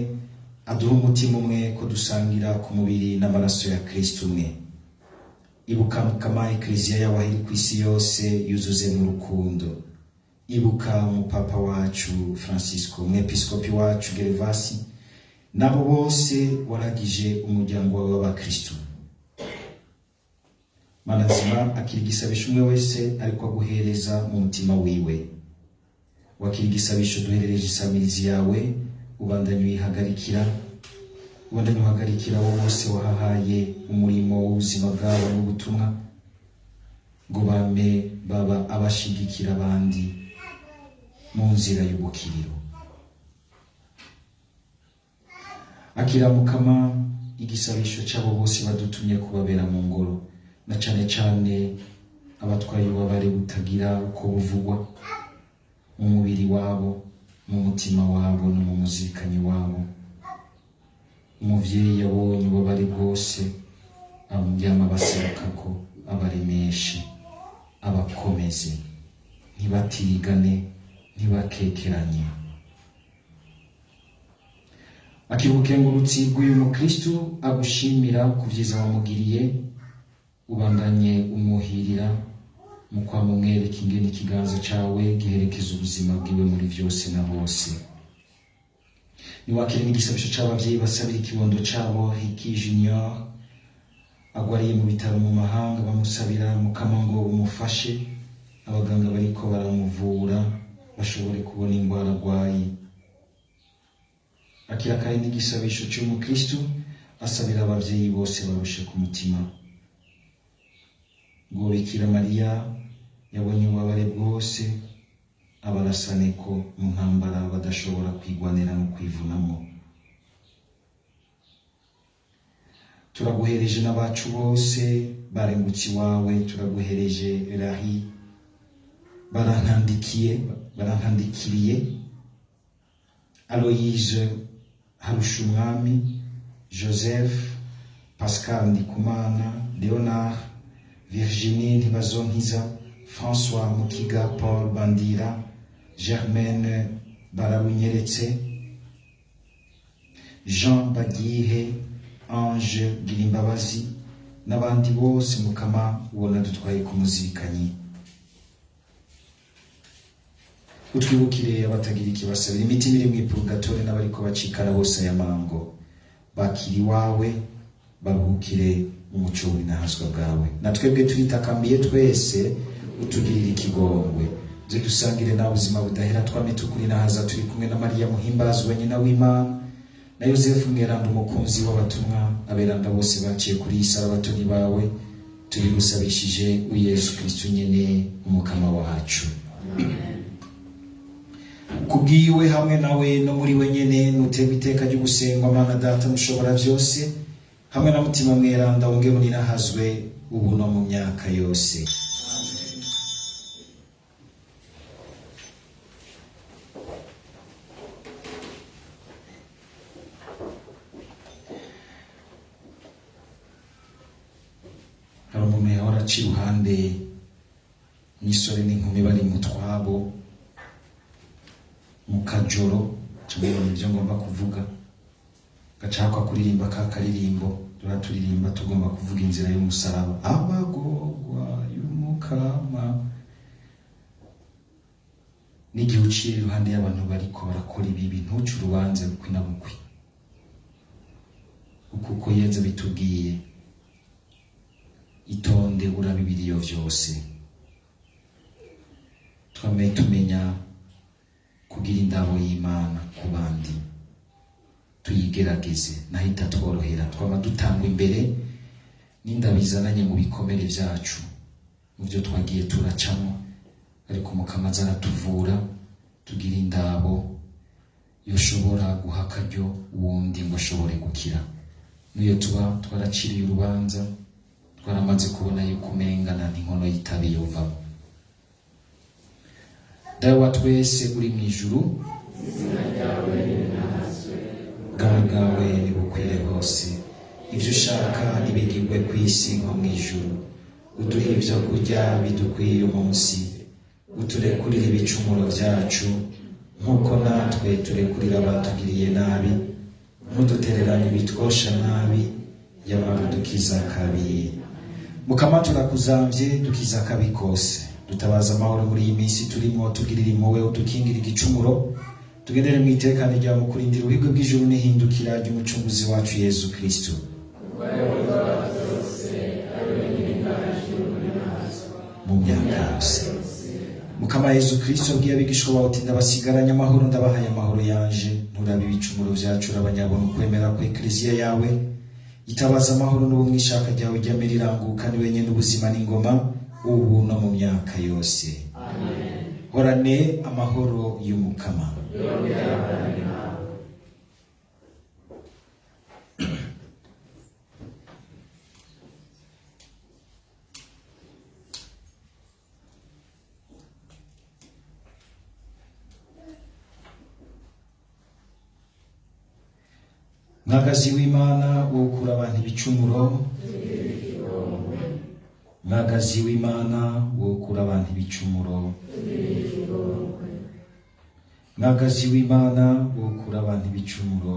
aduhe umutima umwe ko dusangira ku mubiri n'amaraso ya Kristu umwe. Ibuka Mukama Ekleziya yawe aho iri kw'isi yose, yuzuze n'urukundo. Ibuka umupapa wacu Francisco, umwepiskopi wacu Gervasi, nabo bose waragije umuryango wawe w'abakristu. Mana nzima, akira igisabisho umwe wese ariko aguhereza mu mutima wiwe. Wakira igisabisho duherereje isamirizi yawe, ubandanye uyihagarikira, ubandanye uhagarikira abo bose wahahaye umurimo w'ubuzima bwabo n'ubutumwa, ngo bame baba abashigikira abandi mu nzira y'ubukiriro. Akira Mukama igisabisho c'abo bose badutumye kubabera mu ngoro, na cane cane abatwaye ububabare butagira uko buvugwa mu mubiri wabo, mu mutima wabo no mu muzirikanyi wabo. Umuvyeyi yabonye ububabare bwose, yama abaserukako abaremeshe. abakomeze, ntibatirigane, ntibakekeranye. Akira ubukengurutsi bw'uyu mukristu agushimira ku vyiza wamugiriye, ubandanye umuhirira mu kwamumwereka ingene ikiganza cawe giherekeza ubuzima bwiwe muri vyose na hose. Niwakire n'igisabisho c'abavyeyi basabira ikibondo cabo Hiki Junior agwariye mu bitaro mu mahanga, bamusabira Mukama ngo umufashe, abaganga bariko baramuvura bashobore kubona ingwara agwaye. Akira kandi n'igisabisho c'umukristu asabira abavyeyi bose barushe ku mutima, ngo Bikira Mariya yabonye ububabare bwose abarasane ko mu ntambara badashobora kwigwanira no kwivunamo. Turaguhereje n'abacu bose barengutse iwawe, turaguhereje Rahi barantandikiriye, Aloyse Harushumwami, Joseph Pascal Ndikumana, Leonard, Virginie Ntibazonkiza, François Mukiga, Paul Bandira, Germaine Barabunyeretse, Jean Bagihe, Ange Girimbabazi n'abandi bose Mukama ubona dutwaye kumuzirikanyi. Utwibukire abatagira ikibasabira, imitima iri mw'ipurugatore n'abariko bacikana bose aya mango, bakiri iwawe baruhukire umuco w'inahazwa bwawe. Na twebwe turitakambiye twese, utugirire ikigongwe, uze dusangire nawe ubuzima budahera, twame tukuri nahaza turi kumwe na Mariya muhimbazwa nyina w'Imana, na Yosefu mweranda umukunzi w'abatumwa, aberanda bose baciye kuri iyi sara abatoni bawe, tubigusabishije Yesu Kristu nyene umukama wacu. Kubwiwe hamwe nawe no muri we nyene nuterwa iteka ryo gusengwa Mana Data mushobora vyose, hamwe na Mutima mweranda wonge muninahazwe ubu no mu myaka yose. Hari umuntu yahora aca iruhande n'imisore n'inkumi bari mu twabo mu kajoro, tumubona ibyo ngomba kuvuga, gacakwa kuririmba ka karirimbo turaturirimba tugomba kuvuga inzira y'umusaraba, amagorwa y'umukama. N'igihe uciye iruhande y'abantu bariko barakora ibibi, ntuce urubanza bukwi na bukwi, kuko Yezu bitubwiye, itonde urabe ibiriyo vyose. Twame tumenya kugira indabo y'Imana ku bandi, tuyigerageze naho itatworohera. Twama dutangwa imbere n'indabo izananye mu bikomere vyacu, mu vyo twagiye turacamo, ariko Mukama aza aratuvura, tugira indabo yoshobora guha akaryo uwundi ngo ashobore gukira. N'iyo tuba twaraciriye urubanza, twaramaze kubona yuko umengana n'inkono y'itabi yovamo. Dawe wa twese uri mw'ijuru, ubwami bwawe nibukwire hose, ivyo ushaka nibigirwe kw'isi nko mw'ijuru. Uduhe ivyo kurya bidukwiye umunsi, uturekurire ibicumuro vyacu nk'uko natwe turekurira abatugiriye nabi, ntudutererane ibitwosha nabi, yamara udukiza akabi. Mukama turakuzamvye, dukiza akabi kose, dutabaza amahoro muri iyi minsi turimo, tugirira impuhwe, udukingira igicumuro, tugendere mu itekane ryawe mu kurindira ubuhigwe bw'ijuru n'ihindukira ry'umucunguzi wacu Yezu Kristu. Mu myaka yose Mukama Yezu Kristu abwiye abigishwa bawe uti ndabasigaranye amahoro, ndabahaye amahoro yanje, nturabe ibicumuro vyacu, urabanyabona ukwemera ku Ekleziya yawe, itabaza amahoro n'ubumwe ishaka ryawe ryame riranguka, ni wenyene ubuzima n'ingoma, ubu no mu myaka yose. Horane amahoro y'Umukama. Mwagazi w'Imana wokura abantu ibicumuro, Mwagazi w'Imana wokura abantu ibicumuro, Mwagazi w'Imana wokura abantu ibicumuro.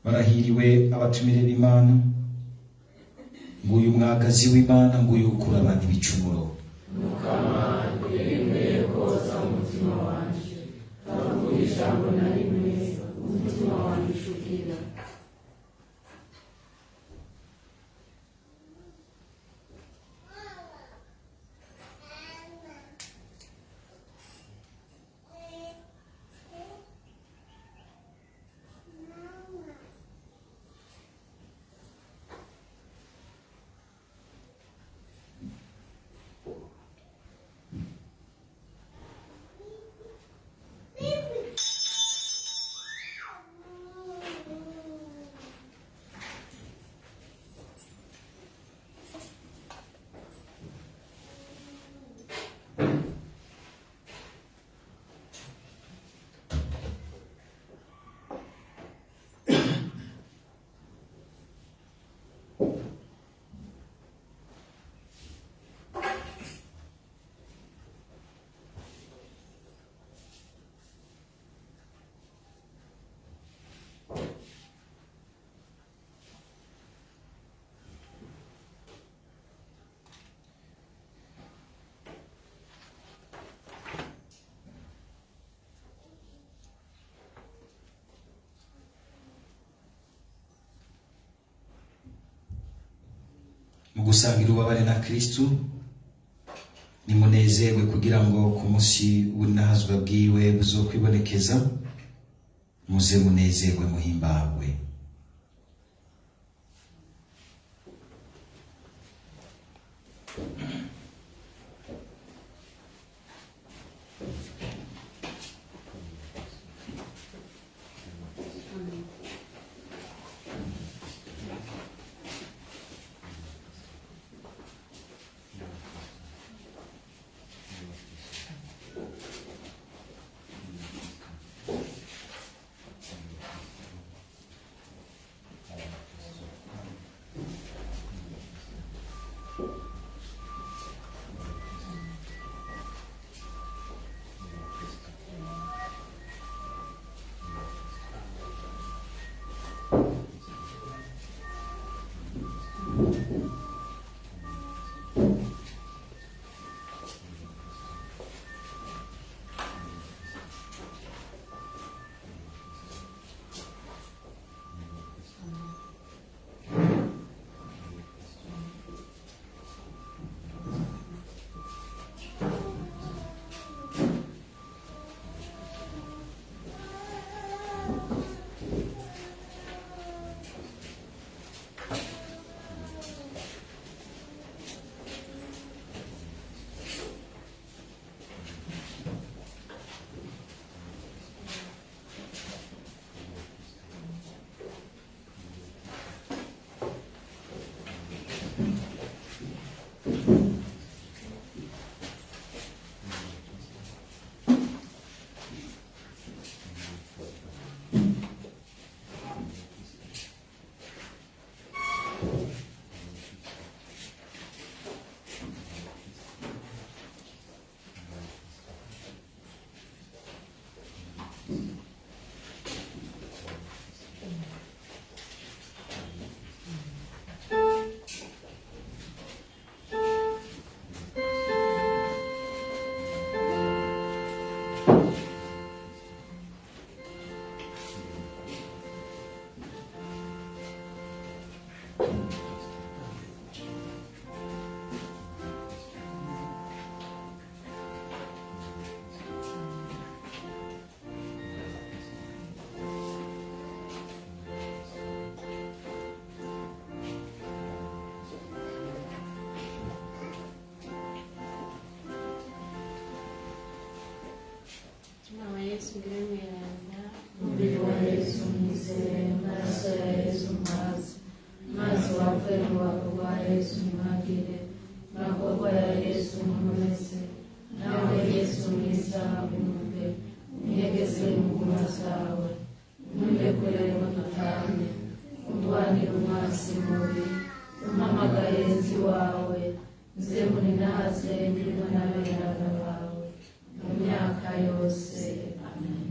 Barahiriwe abatumire b'Imana. Nguyu mwagazi w'Imana, nguyu ukura abantu ibicumuro. Mukama, ntibikwiye koza umutima wanje, avuga ijambo na rimwe umutima wanje ushugira. Mu gusangira ububabare na Kristu, nimunezerwe kugira ngo ku munsi w'inahazwa bwiwe buzokwibonekeza, muze munezerwe muhimbagwe. Mutima wa Yesu ngire mweranda, Umubiri wa Yesu mwizere, amaraso ya Yesu mazi, mazi wapfe rubavu rwa Yesu mwagire, magorwa ya Yesu nkomeze, nawe Yesu mwiza unyumve, unyegeze mu nguma zawe, ntundekure ngo dutane, undwanire umwansi mubi, umpamagaye nzi wawe, nze muninaze ndimwe n'aberana bawe mu myaka yose. Amen.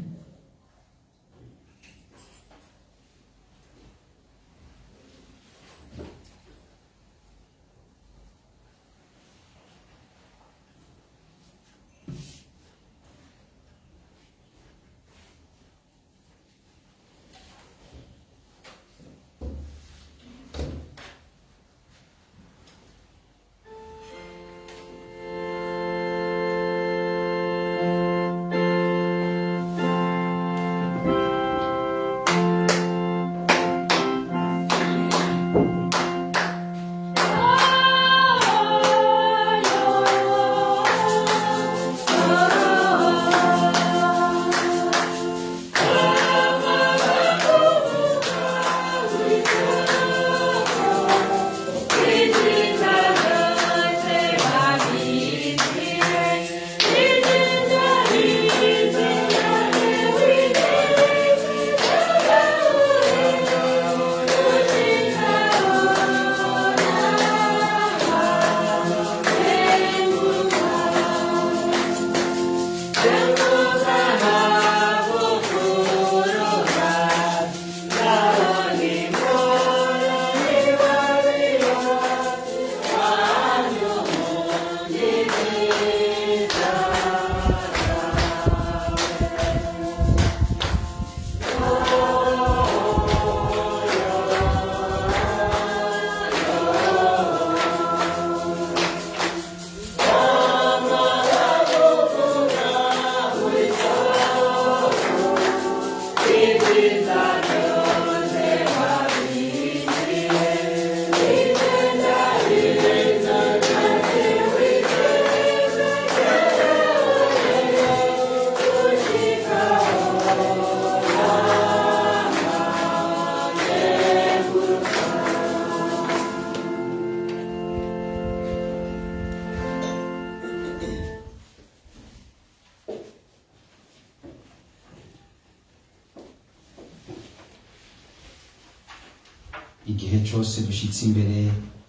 Igihe cyose dushyitse imbere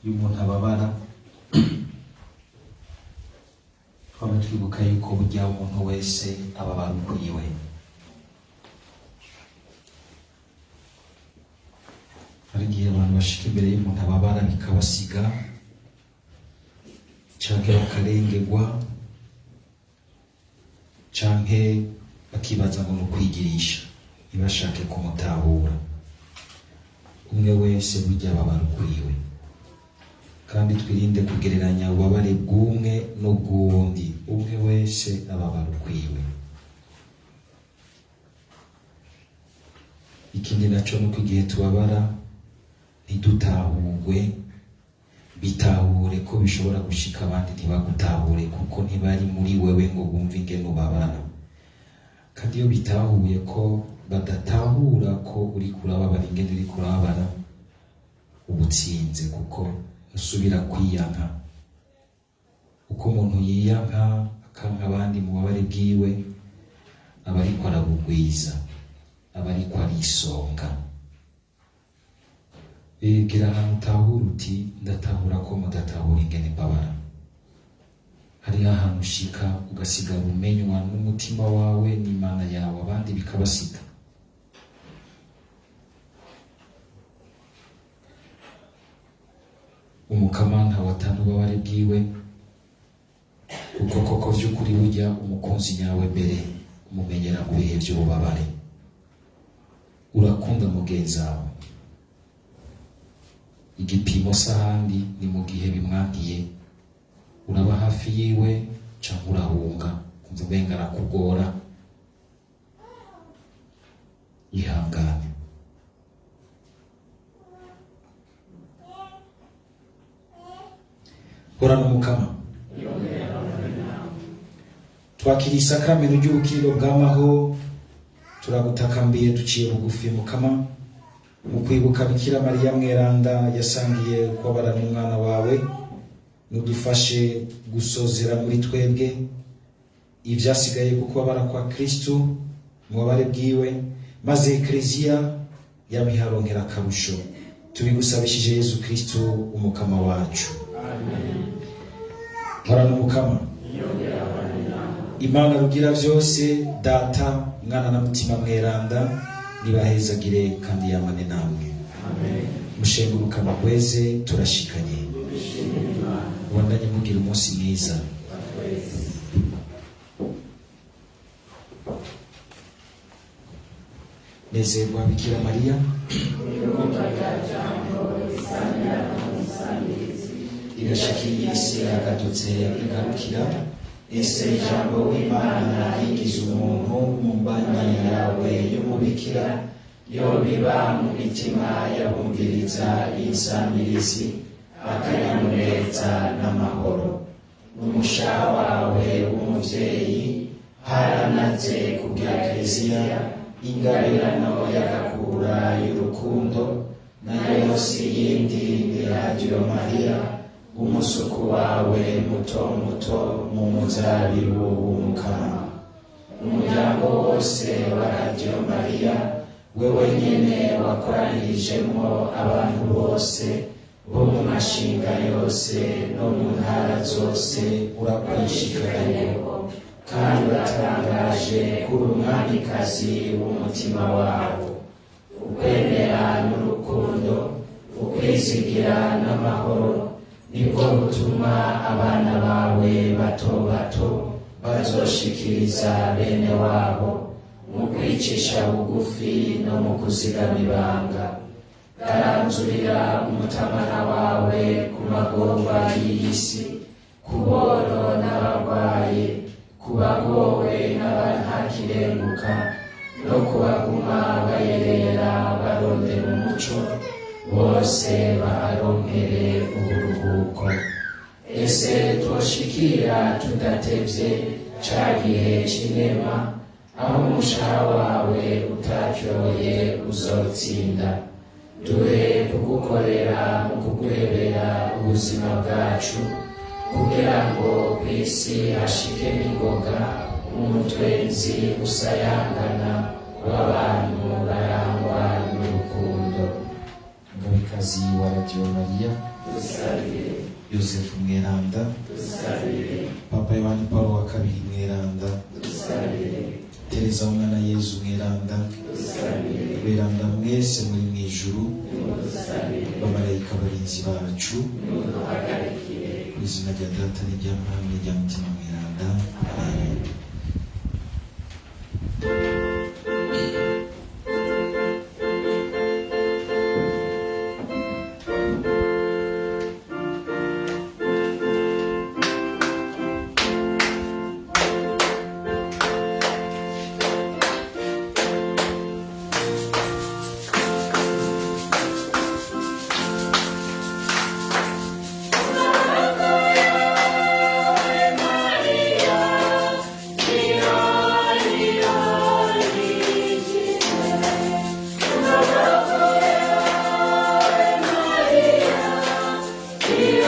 y'umuntu ababara, twaba twibuka yuko burya umuntu wese ababara ukwiwe. Hari igihe abantu bashika imbere y'umuntu ababara bikabasiga, canke bakarengerwa, canke bakibaza ngo ni ukwigirisha, ntibashake kumutahura. Umwe wese burya ababara ukwiwe, kandi twirinde kugereranya ububabare bw'umwe n'ubw'uwundi. Umwe wese ababara ukwiwe. Ikindi naco nuko igihe tubabara ntidutahurwe, bitahure ko bishobora gushika abandi ntibagutahure, kuko ntibari muri wewe ngo bumve ingene ubabara. Kandi iyo bitahuye ko badatahura ko uriko urababara ingene uriko urababara, uba utsinze, kuko usubira kwiyanka. Uko umuntu yiyanka akanka abandi mu bubabare bwiwe, aba ariko arabugwiza, aba ariko arisonga. Gira ahantu utahura uti ndatahura ko mudatahura ingene mbabara. Hariho ahantu ushika ugasigara umenywa n'umutima wawe n'Imana yawe, abandi bikabasiga. Umukama ntawatana ububabare bwiwe, kuko koko vy'ukuri burya umukunzi nyawe mbere umumenyera mu bihe vy'ububabare. Urakunda mugenzi wawe, igipimo s'ahandi ni mu gihe bimwankiye, uraba hafi yiwe canke urahunga, kumva umenga arakugora. Ihangane. Horana Umukama. Twakiriye isakramentu ry'ubukiriro bw'amaho, turagutakambiye duciye bugufi Mukama, mu kwibuka Bikira Mariya Mweranda yasangiye kubabara n'umwana wawe, Nudufashe gusozera muri twebwe ivyasigaye ku kubabara kwa Kristu mu bubabare bwiwe, maze Ekleziya yamiharonkera akarusho. Tubigusabishije Yezu Kristu umukama wacu. Horana umukama. Imana rugira vyose, Data, Mwana na Mutima Mweranda, nibahezagire kandi yamane namwe. Mushenguruka amagweze, turashikanye. Mubandanye mugira umunsi mwiza. Nezerwa Bikira Mariya, igashikira isi yagadutse igarukira. Ese Ijambo w'Imana yigize umuntu mu mbanya yawe y'umubikira, yobiba mu mitima y'abumviriza insamirizi akanyamuneza n'amahoro. Umushaha wawe w'umuvyeyi haranaze kubwa Kiliziya ingabirano y'agakura y'urukundo, nayo yose yindi ni Radio Maria, umusuku wawe muto muto mu muzabibu w'umukama. Umuryango wose wa Radio Maria, wewe nyene wakoranirijemwo abantu bose bo mu mashinga yose no mu ntara zose, urakwishikanyeko kandi uratangaje kuri umwamikazi w'umutima wabo. Ukwemera n'urukundo, ukwizigira n'amahoro, nibwo butuma abana bawe bato bato bazoshikiriza bene wabo mu kwicisha bugufi no mu kuzigama ibanga. Garanzurira umutamana wawe ku magorwa y'iyi si, ku boro n'abarwayi, ku bagowe n'abantakirenguka, no kubaguma bayerera barondera umuco, bose baharonkere uburuhuko. Ese twoshikira tudatevye ca gihe c'inema, aho umushaha wawe utaryoye uzotsinda. Duhe kugukorera mu kuguhebera ubuzima bwacu, kugira ngo kw'isi hashike n'ingoga umutwenzi usayangana w'abantu barangwa n'urukundo. Mugabekazi wa Radio Maria, Yosefu Mweranda, Papa Yohani Paulo wa kabiri Mweranda, Tereza Umwana Yezu Mweranda, Beranda mwese muri mw'ijuru, bamarayika barinzi bacu, ku izina rya Data n'irya Mwana n'irya Mutima Mweranda. Amen. Maria.